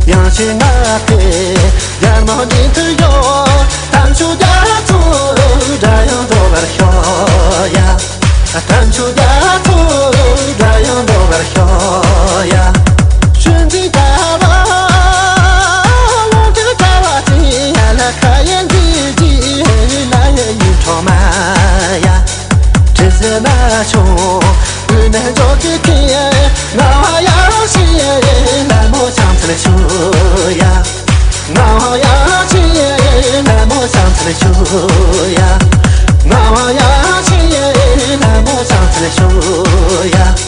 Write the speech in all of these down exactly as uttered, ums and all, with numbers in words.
ཡང་ཞིག་ང་དེ་ཡར་མོ་ཉིད་དུ་ཡོང་། དམ་ཆོས་རྒྱ་མཚོ་སྒྲ་ཡང་འགྲོ་བར་ཤོག་ཡ། དམ་ཆོས་རྒྱ་མཚོ་སྒྲ་ཡང་འགྲོ་བར་ཤོག་ཡ། ཤུན་འཛིན་དྲ་བ་ལོ་དྲུག་དྲ་བ་ཅན་ཡ། ལ་ཁ་ཡན་འདི་ཇི་ལ་ཡ་ཡུལ་གྲོག་མ་ཡ། དྲི་ཟ་ན་ཆུང་དབུས་ནས་འཇོག་གི་ཁྱི། ང་བ་ཡང་ཤི་ལ་མོ་ཤང་ཚལ་ཆུ་ཡ། ང་བ་ཡང་ཤི་ལ་མོ་ཤང་ཚལ་ཆུ་ཡ། ང་བ་ཡང་ཤི་ལ་མོ་ཤང་ཚལ་ཆུ་ཡ།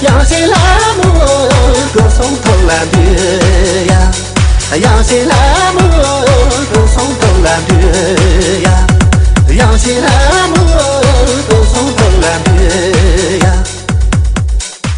ཡང་ཞིག་ལ་མོ་སྐུ་གསུང་ཐུགས་ལ་འདུད་ཡ། ཡང་ཞིག་ལ་མོ་སྐུ་གསུང་ཐུགས་ལ་འདུད་ཡ། ཡང་ཞིག་ལ་མོ་སྐུ་གསུང་ཐུགས་ལ་འདུད།